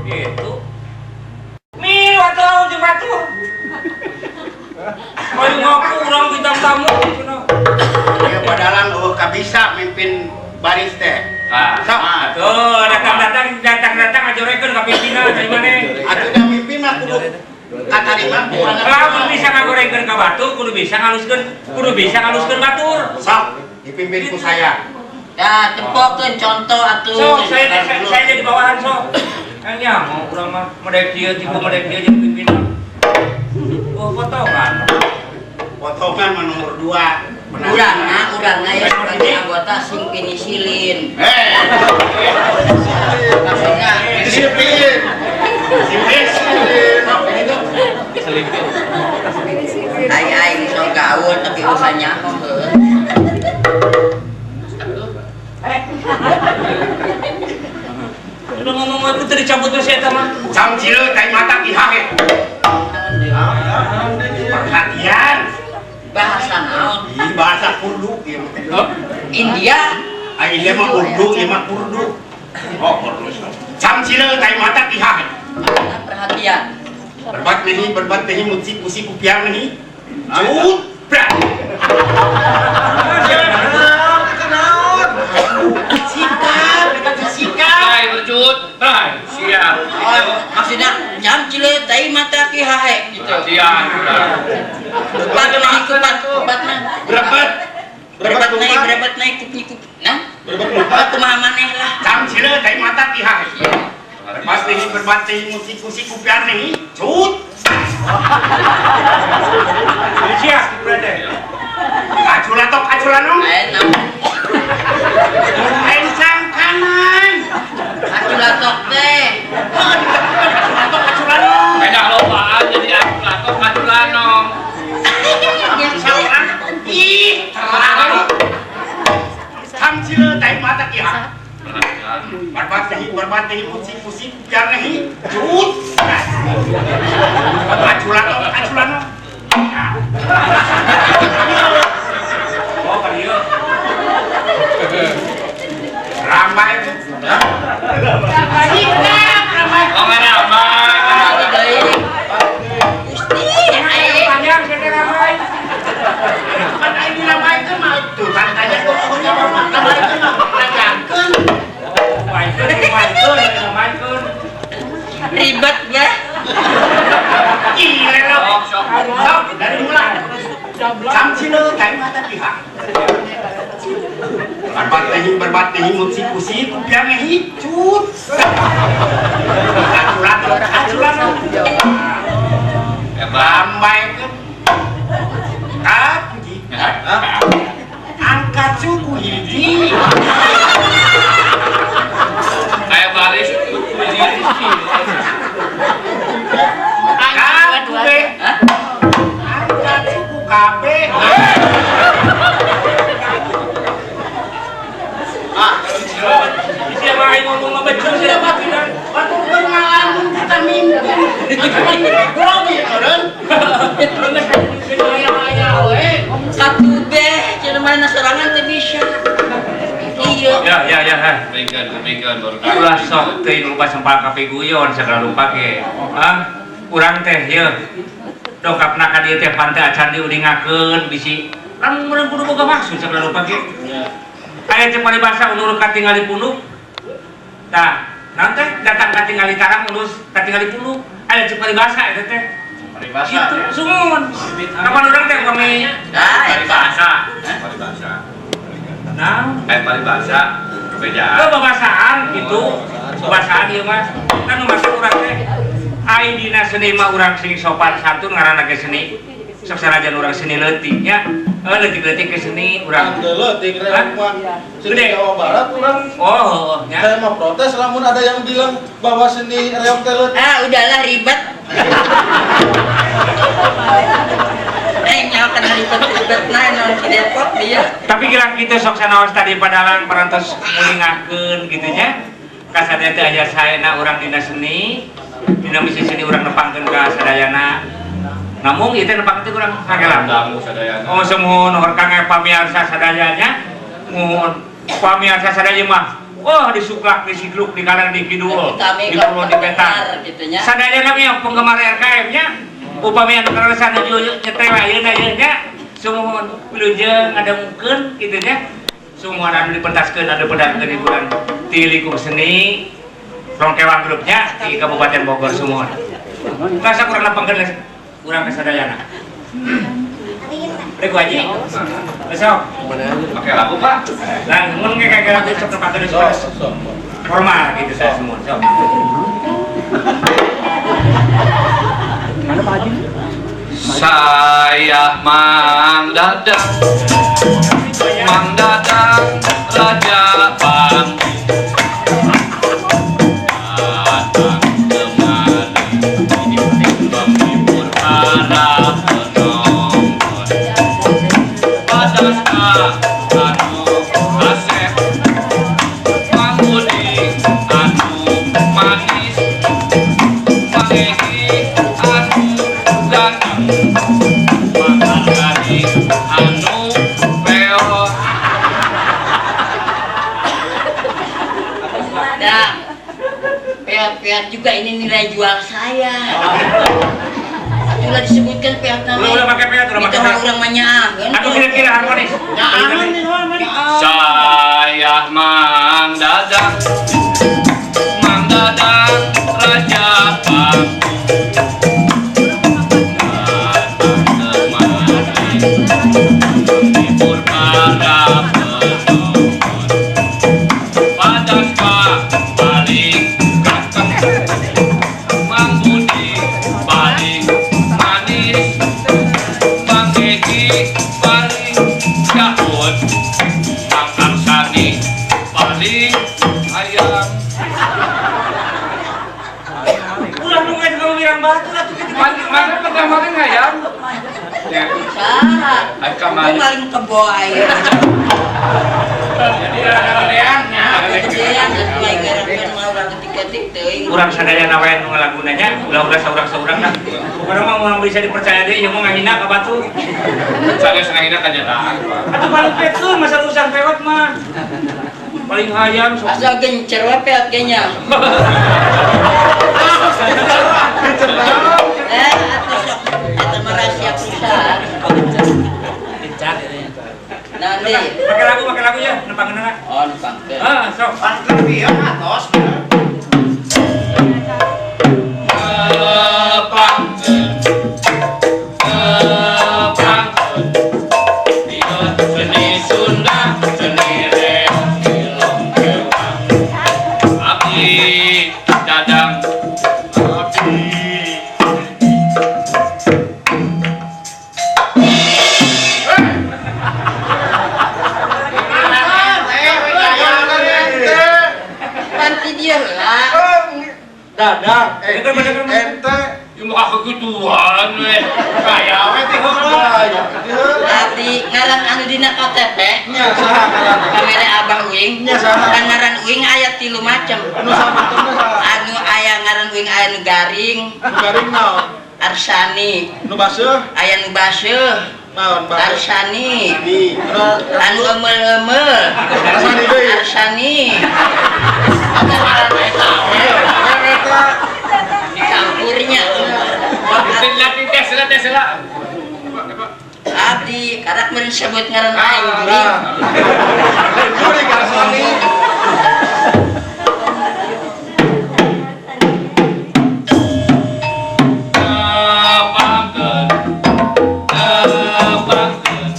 Gitu. Milu atuh jeung batur. Ayo ngaku urang bintang tamu cenah. Ieu padalang eueuh kabisa mimpin baris teh. Ah, Sok. Tuh, datang-datang datang-datang ngajorekeun ka pimpinan dari maneh. Atuh da mimpin mah kudu katarima ku anak. Lamun bisa ngagorengkeun ka batur, kudu bisa ngaluskeun, kudu bisa ngaluskeun batur. Sok, dipimpin ku saya. Ya, tempokeun contoh atuh. Sok, saya jadi bawahan sok. Kan ya mau urang mah medek dieu tipu medek dieu jadi pimpinan. Oh, potongan. Potongan mah nomor 2. Urangna ya sebagai anggota sing pinisilin. Eh, Maksudnya disiplin. Disiplin. Sok, itu. Aing aing sok gaul tapi usah nyaho heuh. Udah ngomong itu tadi dicabut si eta mah. Cam cileut tai mata ki hahe. Perhatian. Bahasa naon? Ih, bahasa Kurdu ieu mah. India. Ah, ieu mah Urdu, ieu mah Kurdu. Oh, Kurdu. Cam cileut tai mata ki hahe. Maksudna perhatian. Berbat nehi musik musik kupiang nehi. Cut, brak. Sikap, dikasih sikap. Bray, bercut, bray. Siap. Maksudnya jam cileut tai mata ki hahe gitu. Perhatian. Kupat naik kupat kupat mah. Berebet. Berebet naik berebet naik kup kup. Nah, Berebet lupa. kumaha maneh lah. Cam cileut tai mata ki hahe. Berbat nehi, berbat nehi musik musik kupiang nehi. Cut. Jadi siap berarti. Aculatok aculanong. Ayo naon? Encang kanan. Aculatok teh. Aculatok aculanong. Beda lobaan jadi aku latok aculanong. Seorang ih terlalu. Cam cileut tai mata ki hahe. Perhatian. Berbat nehi musik musik kupiang nehi. Cut. Aculatok aculanong. Oh, ka dieu. Ramai itu. Sikap ramai. Oh, nggak ramai. Lagi deui. Gusti, aing. Panjang saya teh ramai. Kan aing diramaikeun mah tuh kan tanya kok jawab mah ramaikeun mah nanyakeun. Maikeun, maikeun, maikeun. Ribet ya. Gila lo. Sok, sok. Sok dari mulai. Cam cileut tai mata ki hahe. Berbat nehi musik musik kupiang nehi. Cut. Aculatok aculanong. Hebat. Ramai itu. Kap hiji. Angkat suku hiji. Kayak baris berdiri. Kap B. Hah? Angkat suku KB. Sia mah aing ngomong mah becus sia pimpinan. Batur keur ngalamun kita mimpin. Grogi eureun. Aya we. Satu B, cenah mana sorangan teu bisa. Iya. Ya, ya, ya, ha. Kupingkeun, kupingkeun baru. Ulah sok teuing lupa sempal kafe guyon segala rupa ge. Hah? Urang teh yeuh. Dongkapna ka dieu teh pantai acan diuningakeun bisi lamun urang kudu boga maksud segala rupa ge. Aya cek paribasa undur katingali punuk. Tah, naon teh datang katingali tarang undur katingali punuk. Aya cek paribasa eta teh. Paribasa. Gitu, sumun. Kapan urang teh upami Nah, eta. Paribasa. Paribasa. Nah, Eh paribasa. Perbedaan. oh, babasaan gitu. Babasaan ieu mah. Kan nu masuk urang teh ai dina seni mah urang sing sopan santun ngaranna ge seni. Sok sanajan urang seni leutik nya. Leutik-leutik ke seni urang. Leutik reok mah. Seni Gede. Jawa Barat urang. Oh, heuh nya. Saya mah protes lamun ada yang bilang bahwa seni reok teh leutik. Ah, udahlah ribet. Nyawa kana ribet-ribet nah naon si Depok dia. Tapi kira kitu sok sanaos tadi padalang parantos nguningakeun kitu nya. Kasadaya teh aya saena urang dina seni, dina misi seni urang nepangkeun ka sadayana. Namun ieu teh nepangkeun teh urang kagelam. Dangu sadayana. Oh, semuhun nuhun kangge pamiarsa sadayanya. Muhun pamiarsa sadaya mah Wah, disuklak, disikluk, di kanan, di kidul, di kulon, di petak. Sadayana yang penggemar RKM nya, upami anu kaleresan nuju nyetel ayeuna ieu nya, sumuhun wilujeng ngadengkeun kitu nya. Sumuhun anu dipentaskeun anu pedarkeun hiburan ti Likung Seni Rongkewang grupnya di Kabupaten Bogor sumuhun. Rasa kurang lapangkeun urang kasadayana. Rek haji. Besok. Pakai lagu, Pak. Lah, mun kayak lagu sok tepatkeun formal gitu saya semua. Sok. Mana Pak Haji? Saya Mang Dadang, Mang Dadang Raja Panggung. Datang kemari menghibur para penonton. Padasta anu asep, Mang Budi anu manis, Mang Egi anu ganteng, Mang Arsani anu peot. Nah, peot-peot juga ini nilai jual saya. Itulah disebutkan peot namanya. Udah pakai peot, udah pakai peot. Orang mah. Aku kira-kira harmonis. Saya Mang Dadang, Mang Dadang Raja Panggung. Datang kemari menghibur para penonton. Padaspa paling ganteng, Mang Budi paling manis, Mang Egi paling jahut, Mang Arsani paling ayam. Ulah nu geus kamu wirang batu atuh kitu. Mana pernah maling ayam? Ya. Saha? Ai kamari. Maling kebo aing. Jadi gedean nya. Gedean atuh aing ngarankeun mah urang ketik-ketik teuing. Urang sadayana wae nu ngalaguna nya, ulah-ulah saurang-saurang lah. Pokona mah moal bisa dipercaya deui ieu mah ngahina ka batu. Saya ngahina kanyataan, Pak. Atuh paling pekeun masa urusan pewot mah. Paling hayam sok. Asa gencer we peot ge nya. Atuh sok eta mah rahasia perusahaan. Gencar. Nanti. Pakai lagu ya, nempangkeun. Oh, nempangkeun. Ah, sok. Pangkeun ieu atos. Seni Sunda, seni reog tilong kewang. Abdi Dadang, abdi. Nanti dia lah. Dadang, ente. Ya muka kegituan weh. Kaya weh teh heula. Abdi ngaran anu dina KTP. Nya saha ngaran? Kamere Abah Uing. Nya saha? Kan ngaran Uing aya 3 macam. Anu sabetulna saha? Anu aya ngaran Uing aya nu garing. Nu garing naon? Arsani. Nu baseuh? Aya nu baseuh. Naon baseuh? Arsani. Anu Anu eumel-eumel. Arsani deui. Arsani. Anu ngaran eta we. Eta Dicampurnya. Tes lah. Abdi karak meureun sebut ngaran aing. Nah. Jurik Arsani. Tepangkeun, tepangkeun.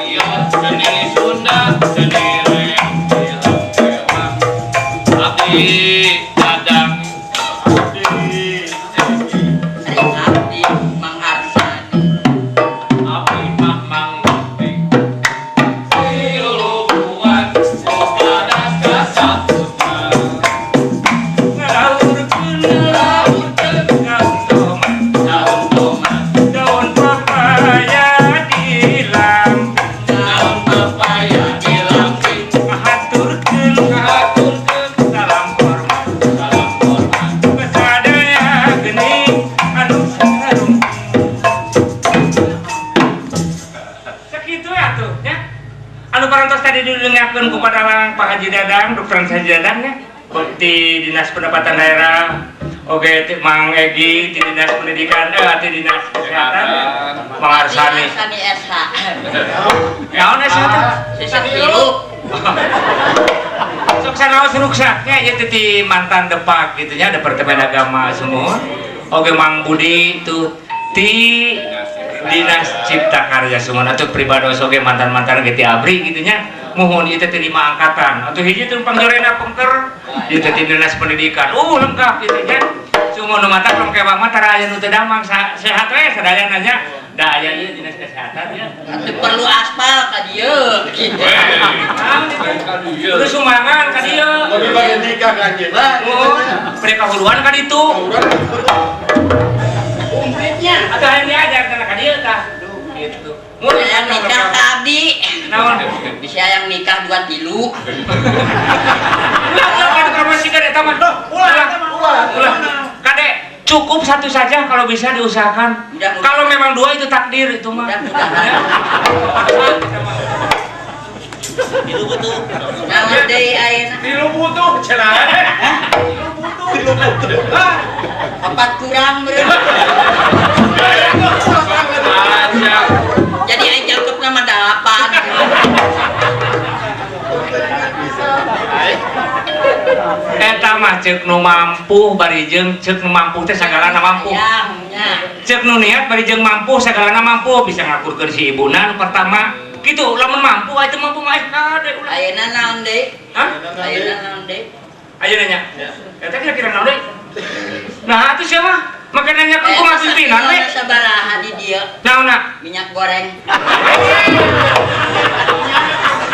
Ieu seni Sunda, seni reog tilong kewang. Abdi Dadang, abdi. Abdi Mang Arsani. Abdi mah Mang Budi. Si lulu ku Padalang Pak Haji Dadang, Dr. Haji Dadang nya di Dinas Pendapatan Daerah. Oke, Mang Egi di Dinas Pendidikan, di Dinas Kesehatan. Mang Arsani. Arsani SH. Naon SH teh? Sisa hirup. Sok sanaos ruksak nya ieu teh ti mantan Depak gitu nya, Departemen Agama semua. Oke, Mang Budi itu ti Dinas Cipta Karya semua atau pribados oge mantan-mantan ge ti ABRI gitu nya. Muhun ieu teh ti lima angkatan. Atuh hiji teh pangjorena pengker, ieu teh ti Dinas Pendidikan. Lengkap gitu nya. Cuma nu mata belum kewang mah tara aya nu teu damang sehat we sadayana nya. Da aya ieu Dinas Kesehatan nya. Atuh perlu aspal ka dieu. Terus sumbangan ka dieu. Lebih baik nikah ka anjeunna. Oh, mereka huluan ka ditu. Umritnya. Atau yang diajar kana ka dieu tah. Gitu. Mun Yang nikah ka abdi. Naon? Bisa yang nikah dua tilu. Ulah, ulah kada promosikan eta mah. Ulah, Ulah. ulah. Kade, cukup satu saja kalau bisa diusahakan. Mudah-mudahan. Kalau memang dua itu takdir itu mah. Mudah-mudahan. Itu betul. Naon deui ayeuna? Tilu butuh cenah. Tilu butuh. Tilu butuh. Opat kurang beureum. Aja. Jadi aing jangkepna mah 8. Eta mah ceuk nu mampu bari jeung ceuk nu mampu teh sagalana mampu. Hayang nya. Ceuk nu niat bari jeung mampu sagalana mampu bisa ngakurkeun si ibuna nu pertama. Kitu lamun mampu aya teu mampu mah kade ulah. Ayeuna naon deui? Hah? Ayeuna naon deui? Ayeuna nya. Eta kira-kira naon deui? Nah, atuh sia mah make nanyakeun kumaha pimpinan we. Sabaraha di dieu Naonna? Minyak goreng.